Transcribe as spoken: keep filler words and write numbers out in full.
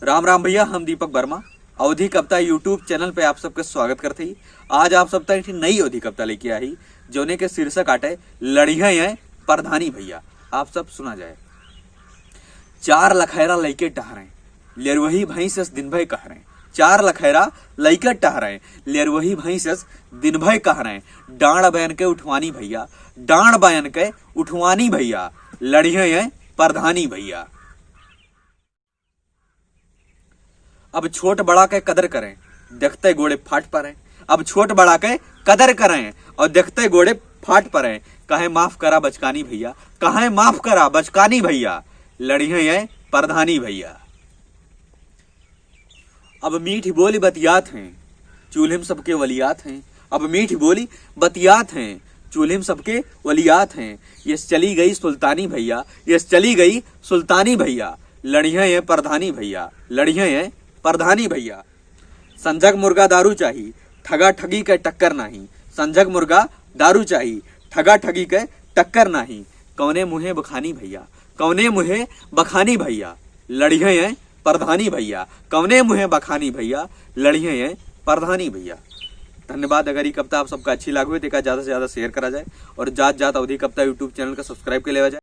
राम राम भइया, हम दीपक वर्मा अवधी कविता YouTube चैनल पे आप सबके स्वागत करत ही। आज आप सब तक एक ठे नई अवधी कविता लेके आई, जौने के शीर्षक आटे लड़िहैं परधानी भइया। आप सब सुना जाए। चार लखैरा लइके टहरें, लेरवही भैंस अस दिन भर कहरें। चार लखैरा लइके टहरें, लेरवही भैंस अस दिन भर कहरें। डांड़ बयन के उठवानी भइया, डांड़ बयन के उठवानी भइया, लड़िहैं परधानी भइया। अब छोट बड़ा के कदर करें, देखते गोड़े फाट परें। अब छोट बड़ा के कदर करें और देखते गोड़े फाट परें। कहे माफ करा बचकानी भइया, कहे माफ करा बचकानी भइया, लड़िहैं परधानी भइया। अब मीठ बोली बतियात हैं, चूल्हे में सबके वलियात हैं। अब मीठ बोली बतियात हैं, चूल्हे में सबके वलियात हैं। यस चली गई सुल्तानी भइया, यस चली गई सुल्तानी भइया, लड़िहैं परधानी भइया, लड़िहैं परधानी भइया। संझक मुर्गा दारू चाही, ठगा ठगी के टक्कर नाही। संझक मुर्गा दारू चाही, ठगा ठगी के टक्कर नाही। कौने मुँहे बखानी भइया, कौने मुँहे बखानी भइया, लड़िहैं परधानी भइया। कौने मुँहे बखानी भइया, लड़िहैं परधानी भइया। धन्यवाद। अगर ई कविता आप सबका अच्छी लागे तो एका ज्यादा से ज्यादा share करा जाए और जात जात अवधी कविता YouTube चैनल का subscribe कर लेवा जाए।